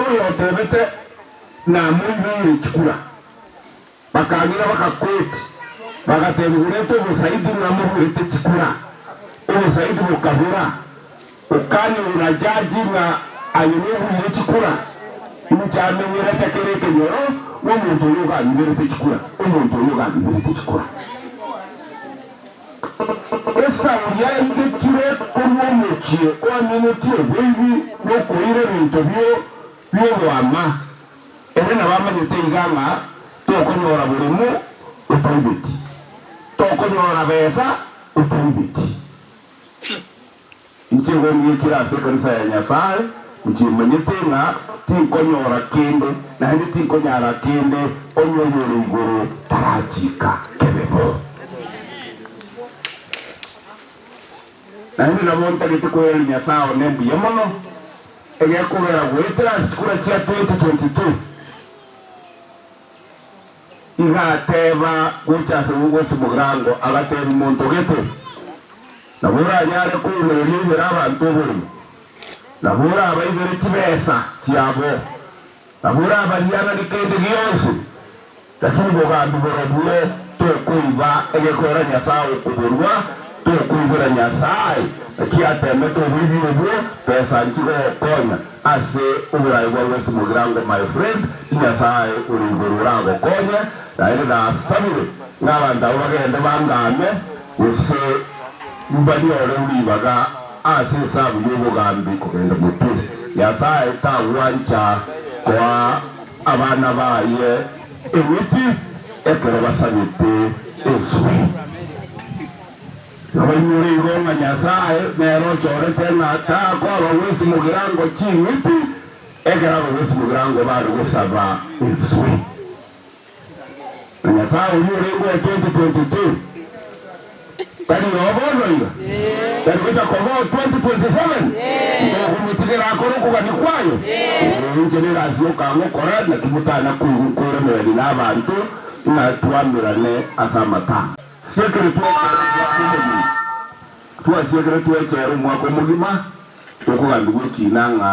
Oyo otebete namoibere chikura bakang'ira bakakweti bagatebi gureta obosaidi ng'a chikura obosaidi bokabura okaniura jaji ng'a aye nobuire chikura inchamenyerete kere ekenyoro omonto oyo oganyiberete chikura omonto oyo oganyiberete chikura esauri yaigekire korwa omochie oaminetie oboibi nokoira ebinto bioboama ere nabamanyete iga ng'a tokonyora boremo otaibeti tokonyora besa otaibeti inche gong'ikire ase ekanisa ya Nyasaye nchimanyete ng'a tinkonyora kende naende tinkonyara kende onyoyore igoro tarachika kebebo naende nabo ntagete koereri Nyasaye one mbuya mono egekogera gwetera ase chikura chia 2022 igateba gocha ase West Mugirango agateba omonto gete nabo oranyare koumereria ibere abanto oborimo nabo orabaibere chibesa chiabo nabo orabarianani kende gionsi lakini bogambi borobwo tokoiba egekora Nyasaye okoborwa tokoibera Nyasaye naki atemete oboibi obwo pesa nchigokonya ase oborai bwa West Mugirango. My friend, Nyasaye ori igoro oragokonye naende nasabire ng'abanto abo bagende bangame gose mbanyore uribaga ase esabu y'obogambi kogenda motwe Nyasaye tagwancha kwa abana baye emiti ekero basabete ensuri abainyore igo ng'a Nyasaye nero ochorete ng'a takwaba West Mugirango ching'iti ekero aba West Mugirango bari gosaba ensuri na Nyasaye oria orenge o 2022 tari obono iga tari gocha koba o 2027 ntogomitigera akoro okogani kwayo inche nerasi okang'okora naki motana koigwa na abantu ng'a twamerane ase amatanga siekere twechere twasiekere twechere omwaka omogima tokogambigwa ekina ng'a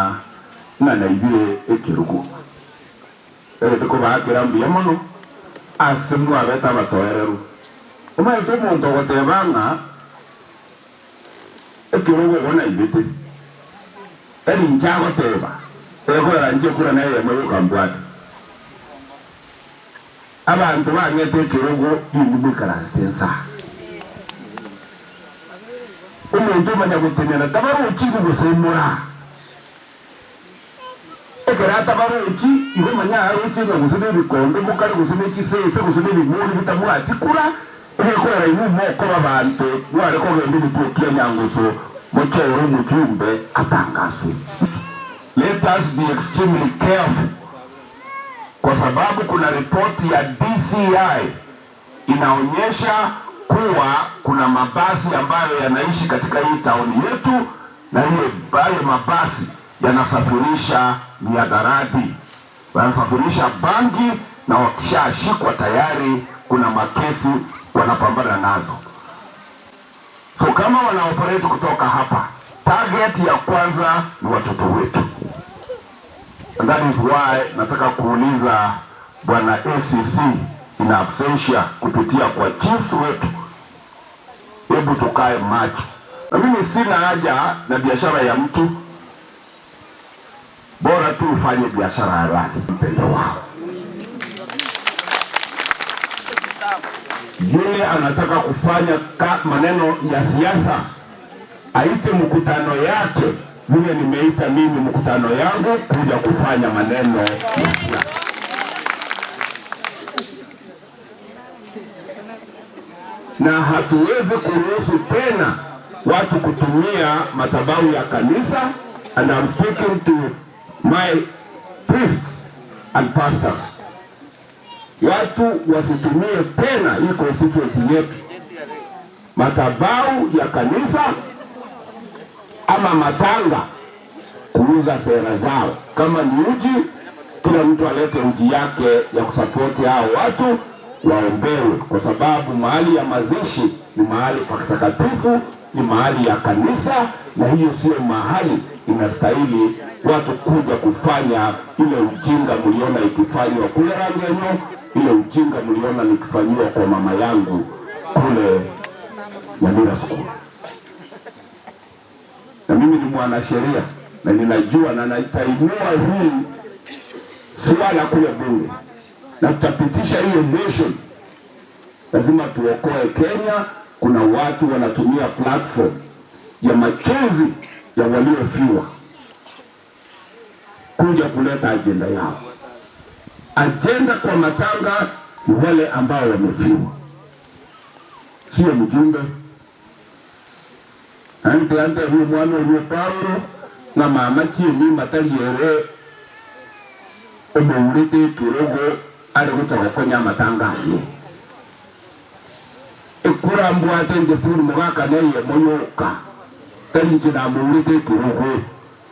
ng'a naibire ekerugo egete kobakera mbuya mono ase mwabete abatoereru omaete omonto ogoteba ng'a ekerogo ogo naibete tari inche agoteba ekorera nche kura na eyemo yokambwate abantu bang'ete ekerogo bindi mwikaransete ensaa omonto omanya gotenena tabarochi gosemora ekero atabarochi igo manya aroche ng'a gose na ebikombe mokare gose na echisese gose na ebimoni bitabwati kura egekorera ibu mokoba abanto bware kogenda ebituo kia nyangusu mochore omujumbe atangaswe. Let us be extremely careful kwa sababu kuna ripoti ya DCI inaonyesha kuwa kuna mabasi ambayo yanaishi katika hii tauni yetu, na hiyo hayo mabasi yanasafirisha mihadarati, wanasafirisha bangi, na wakishashikwa tayari kuna makesi wanapambana nazo. So kama wanaoperate kutoka hapa, target ya kwanza ni watoto wetu. And that is why nataka kuuliza bwana ACC in absentia kupitia kwa chiefs wetu, hebu tukae macho. Na mimi sina haja na biashara ya mtu, bora tu ufanye biashara halali, mpendo wao. Yule anataka kufanya maneno ya siasa aite mkutano yake vile nimeita mimi mkutano yangu kuja kufanya maneno ya siasa. Na hatuwezi kuruhusu tena watu kutumia madhabahu ya kanisa, and I'm speaking to my priests and pastors. Watu wasitumie tena hii constituency yetu madhabahu ya kanisa ama matanga kuuza sera zao. Kama ni uji, kila mtu alete uji yake ya kusapoti hao watu waombewe, kwa sababu mahali ya mazishi ni mahali patakatifu, ni mahali ya kanisa, na hiyo sio mahali Inastahili watu kuja kufanya ile ujinga mliona ikifanywa kule Rangenyo, ile ujinga mliona nikifanyiwa kwa mama yangu kule Nyamira School. Na mimi ni mwanasheria na ninajua na nitainua hii suala kule bunge na tutapitisha hiyo motion. Lazima tuokoe Kenya. Kuna watu wanatumia platform ya machozi ya waliofiwa kuja kuleta ajenda yao. Ajenda kwa matanga ni wale ambao wamefiwa, sio mjumbe ante ante huyu mwana huyu Paulo na mama chiemi matariere omourete kirogo ari gutoka konya matanga aye ekura mbwate nje suri mugaka neye moyoka tari nje namourete kirogo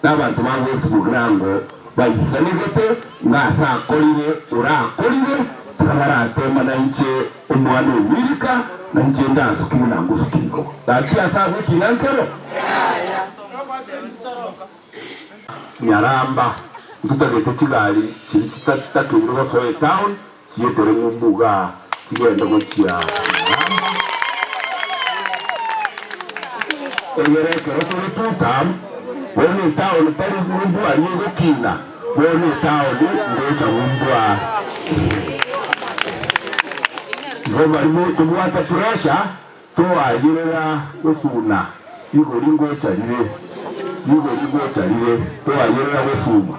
n'abantu ba West Mugirango baisanigete ng'asa akorire urakorire tukabaratema na nche omwana owirika na nche ndasukire na ngusukiriko gaki asa agokina nkero Nyaramba ntutagete chigari chiri chitakeire gosoa etown chiyetere ng'umbuga chigende gochia Nyaramba egerekero turi tutam wone town tari ng'umbu arie gokina wone town ngocha ng'umbua igo barimo tobwata pressure twagirira gusuna igori ngocharire igori ngocharire twagirira gusuma.